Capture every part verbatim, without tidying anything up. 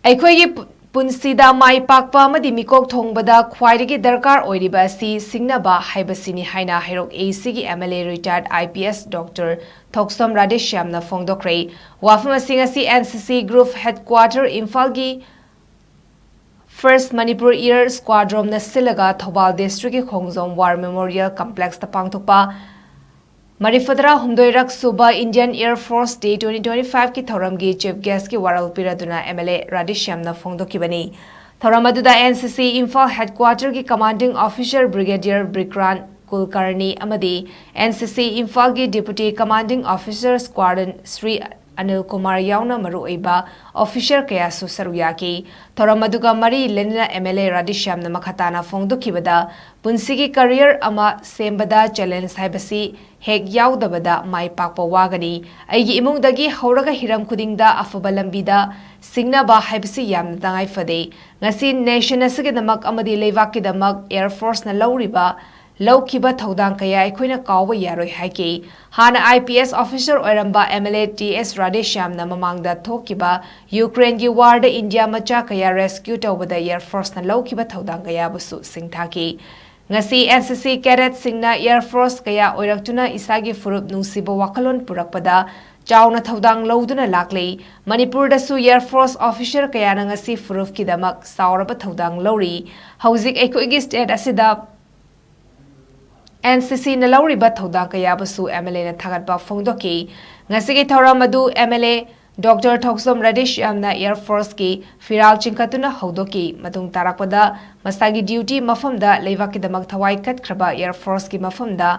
ꯑꯩꯈꯣꯏꯒꯤ ꯄꯨ- ꯄꯨꯟꯁꯤꯗ ꯃꯥꯏ ꯄꯥꯛꯄ ꯑꯃꯗꯤ ꯃꯤꯀꯣꯛ ꯊꯣꯡꯕꯗ ꯈ꯭ꯋꯥꯏꯗꯒꯤ ꯗꯔꯀꯥꯔ ꯑꯣꯏꯔꯤꯕ ꯑꯁꯤ ꯁꯤꯡꯅꯕ ꯍꯥꯏꯕꯁꯤꯅꯤ ꯍꯥꯏꯅ ꯍꯩꯔꯣꯛ ꯑꯦ ꯁꯤꯒꯤ M L A retired I P S doctor Thoksam ꯔꯥꯙꯦꯁ꯭ꯌꯥꯝꯅ ꯐꯣꯡꯗꯣꯛꯈ꯭ꯔꯦ꯫ ꯋꯥꯐꯝ ꯑꯁꯤ ꯉꯁꯤ N C C group headquarter ꯏꯝꯐꯥꯜꯒꯤ ꯐꯥꯔꯁ ꯃꯅꯤꯄꯨꯔ ꯏꯌꯔ ꯁ꯭ꯀ꯭ꯋꯥꯗ꯭ꯔꯣꯝꯅ ꯁꯤꯜꯂꯒ ꯊꯧꯕꯥꯜ ꯗꯤꯁꯇ꯭ꯔꯤꯛꯀꯤ ꯈꯣꯡꯖꯣꯝ ꯋꯥꯔ ꯃꯦꯃꯣꯔꯤꯌꯦꯜ ꯀꯝꯄ꯭ꯂꯦꯛꯁꯇ ꯄꯥꯡꯊꯣꯛꯄ ꯃꯔꯤꯐꯨꯇꯔꯥ ꯍꯨꯝꯗꯣꯏꯔꯛ ꯁꯨꯕ ꯏꯟꯗꯤꯌꯟ ꯑꯦꯌꯔ ꯐꯣꯔꯁ ꯗꯦ ꯇ꯭ꯋꯦꯟꯇꯤ ꯇ꯭ꯋꯦꯟꯇꯤ ꯐꯥꯏꯚꯀꯤ ꯊꯧꯔꯝꯒꯤ ꯆꯤꯐ ꯒꯦꯁꯀꯤ ꯋꯥꯔꯣꯜ ꯄꯤꯔꯗꯨꯅ ꯑꯦꯝ ꯑꯦꯜ ꯑꯦ ꯔꯥꯙꯦꯁ꯭ꯌꯥꯝꯅ ꯐꯣꯡꯗꯣꯛꯈꯤꯕꯅꯤ꯫ ꯊꯧꯔꯝ ꯑꯗꯨꯗ ꯑꯦꯟ ꯁꯤ ꯁꯤ ꯏꯝꯐꯥꯜ ꯍꯦꯗꯀ꯭ꯋꯥꯇꯔꯒꯤ ꯀꯃꯥꯟꯗꯤꯡ ꯑꯣꯐꯤꯁꯔ ꯕ꯭ꯔꯤꯒꯦꯗꯤꯌꯔ ꯕ꯭ꯔꯤꯀ꯭ꯔꯥꯟ ꯀꯨꯜꯀꯔꯅꯤ ꯑꯃꯗꯤ ꯑꯦꯟ ꯁꯤ ꯁꯤ ꯏꯝꯐꯥꯜꯒꯤ deputy commanding officer ꯁ꯭ꯀ꯭ꯋꯥꯗ꯭ꯔꯟ Shri Anil Kumar ꯌꯥꯎꯅ ꯃꯔꯨꯑꯣꯏꯕ ꯑꯣꯐꯤꯁꯔ ꯀꯌꯥꯁꯨ ꯁꯔꯨꯛ ꯌꯥꯈꯤ꯫ ꯊꯧꯔꯝ ꯑꯗꯨꯒ ꯃꯔꯤ ꯂꯩꯅꯅ ꯑꯦꯝ ꯑꯦꯜ ꯑꯦ ꯔꯥꯙꯦꯁ꯭ꯌꯥꯝꯅ ꯃꯈꯥ ꯇꯥꯅ ꯐꯣꯡꯗꯣꯛꯈꯤꯕꯗ, ꯄꯨꯟꯁꯤꯒꯤ ꯀꯔꯤꯌꯔ ꯑꯃ ꯁꯦꯝꯕꯗ ꯆꯦꯂꯦꯟꯖ ꯍꯥꯏꯕꯁꯤ ꯍꯦꯛ ꯌꯥꯎꯗꯕꯗ ꯃꯥꯏ ꯄꯥꯛꯄ ꯋꯥꯒꯅꯤ꯫ ꯑꯩꯒꯤ ꯏꯃꯨꯡꯗꯒꯤ ꯍꯧꯔꯒ ꯍꯤꯔꯝ ꯈꯨꯗꯤꯡꯗ ꯑꯐꯕ ꯂꯝꯕꯤꯗ ꯁꯤꯡꯅꯕ ꯍꯥꯏꯕꯁꯤ ꯌꯥꯝꯅ ꯇꯉꯥꯏ ꯐꯗꯦ꯫ ꯉꯁꯤ ꯅꯦꯁꯟ ꯑꯁꯤꯒꯤꯗꯃꯛ ꯑꯃꯗꯤ ꯂꯩꯕꯥꯛꯀꯤꯗꯃꯛ ꯑꯦꯌꯔ ꯐꯣꯔꯁꯅ ꯂꯧꯔꯤꯕ, ꯂꯧꯈꯤꯕ ꯊꯧꯗꯥꯡ ꯀꯌꯥ ꯑꯩꯈꯣꯏꯅ ꯀꯥꯎꯕ ꯌꯥꯔꯣꯏ ꯍꯥꯏꯈꯤ꯫ ꯍꯥꯟꯅ ꯑꯥꯏ ꯄꯤ ꯑꯦꯁ ꯑꯣꯐꯤꯁꯔ ꯑꯣꯏꯔꯝꯕ ꯑꯦꯝ ꯑꯦꯜ ꯑꯦ ꯇꯤ ꯑꯦꯁ ꯔꯥꯙꯦꯁ꯭ꯌꯥꯝꯅ ꯃꯃꯥꯡꯗ ꯊꯣꯛꯈꯤꯕ ꯌꯨꯀ꯭ꯔꯦꯟꯒꯤ ꯋꯥꯔꯗ ꯏꯟꯗꯤꯌꯥ ꯃꯆꯥ ꯀꯌꯥ ꯔꯦꯁꯀ꯭ꯌꯨ ꯇꯧꯕꯗ ꯑꯦꯌꯔ ꯐꯣꯔꯁꯅ ꯂꯧꯈꯤꯕ ꯊꯧꯗꯥꯡ ꯀꯌꯥꯕꯨꯁꯨ ꯁꯤꯡꯊꯥꯈꯤ꯫ ꯉꯁꯤ ꯑꯦꯟ ꯁꯤ ꯁꯤ ꯀꯦꯗꯦꯠꯁꯤꯡꯅ ꯑꯦꯌꯔ ꯐꯣꯔꯁ ꯀꯌꯥ ꯑꯣꯏꯔꯛꯇꯨꯅ ꯏꯁꯥꯒꯤ ꯐꯨꯔꯨꯞ ꯅꯨꯡꯁꯤꯕ ꯋꯥꯈꯜꯂꯣꯟ ꯄꯨꯔꯛꯄꯗ ꯆꯥꯎꯅ ꯊꯧꯗꯥꯡ ꯂꯧꯗꯨꯅ ꯂꯥꯛꯂꯤ꯫ ꯃꯅꯤꯄꯨꯔꯗꯁꯨ ꯑꯦꯌꯔ ꯐꯣꯔꯁ ꯑꯣꯐꯤꯁꯔ ꯀꯌꯥꯅ ꯉꯁꯤ ꯐꯨꯔꯨꯞꯀꯤꯗꯃꯛ ꯆꯥꯎꯔꯕ ꯊꯧꯗꯥꯡ ꯂꯧꯔꯤ꯫ ꯍꯧꯖꯤꯛ ꯑꯩꯈꯣꯏꯒꯤ ꯁ꯭ꯇꯦꯠ ꯑꯁꯤꯗ ꯑꯦꯟ ꯁꯤ ꯁꯤꯅ ꯂꯧꯔꯤꯕ ꯊꯧꯗꯥꯡ ꯀꯌꯥꯕꯨꯁꯨ ꯑꯦꯝ ꯑꯦꯜ ꯑꯦꯅ ꯊꯥꯒꯠꯄ ꯐꯣꯡꯗꯣꯛꯈꯤ꯫ ꯉꯁꯤꯒꯤ ꯊꯧꯔꯝ ꯑꯗꯨ M L A doctor Thokchom ꯔꯥꯙꯦꯁ꯭ꯌꯥꯝꯅ ꯑꯦꯌꯔ ꯐꯣꯔꯁꯀꯤ ꯐꯤꯔꯥꯜ ꯆꯤꯡꯈꯠꯇꯨꯅ ꯍꯧꯗꯣꯛꯈꯤ꯫ ꯃꯇꯨꯡ ꯇꯥꯔꯛꯄꯗ ꯃꯁꯥꯒꯤ ꯗ꯭ꯌꯨꯇꯤ ꯃꯐꯝꯗ ꯂꯩꯕꯥꯛꯀꯤꯗꯃꯛ ꯊꯋꯥꯏ ꯀꯠꯈ꯭ꯔꯕ ꯑꯦꯌꯔ ꯐꯣꯔꯁꯀꯤ ꯃꯐꯝꯗ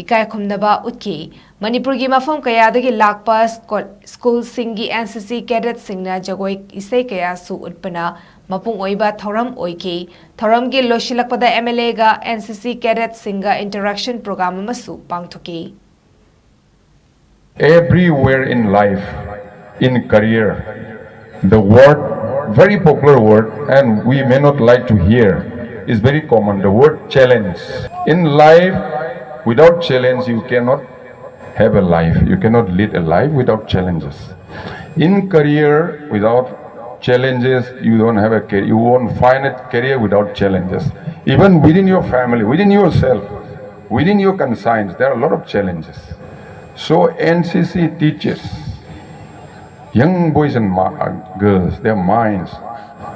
ꯏꯀꯥꯏ ꯈꯨꯝꯅꯕ ꯎꯠꯈꯤ꯫ ꯃꯅꯤꯄꯨꯔꯒꯤ ꯃꯐꯝ ꯀꯌꯥꯗꯒꯤ ꯂꯥꯛꯄ ꯁ꯭ꯀꯣ-, ꯁ꯭ꯀꯨꯜꯁꯤꯡꯒꯤ ꯑꯦꯟ ꯁꯤ ꯁꯤ ꯀꯦꯗꯦꯠꯁꯤꯡꯅ ꯖꯒꯣꯏ ꯏꯁꯩ ꯀꯌꯥꯁꯨ ꯎꯠꯄꯅ ꯃꯄꯨꯡ ꯑꯣꯏꯕ ꯊꯧꯔꯝ ꯑꯣꯏꯈꯤ꯫ ꯊꯧꯔꯝꯒꯤ ꯂꯣꯏꯁꯤꯜꯂꯛꯄꯗ ꯑꯦꯝ ꯑꯦꯜ ꯑꯦꯒ ꯑꯦꯟ ꯁꯤ ꯁꯤ ꯀꯦꯗꯦꯠꯁꯤꯡꯒ ꯏꯟꯇꯔꯦꯛꯁꯟ ꯄ꯭ꯔꯣꯒ꯭ꯔꯥꯝ ꯑꯃꯁꯨ ꯄꯥꯡꯊꯣꯛꯈꯤ꯫ Everywhere in life, in career, the word, very popular word, and we may not like to hear, is very common, the word challenge. In life, without challenge, you cannot have a life. You cannot lead a life without challenges. In career, without challenges, you don't have a career, you won't find a career without challenges. Even within your family, within yourself, within your conscience, there are a lot of challenges. So N C C teaches young boys and ma- uh, girls, their minds,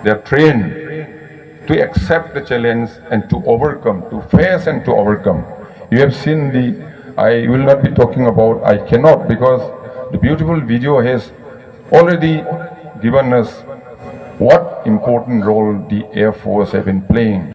they're trained to accept the challenge and to overcome, to face and to overcome. You have seen the, I will not be talking about, I cannot, because the beautiful video has already given us what important role the Air Force have been playing.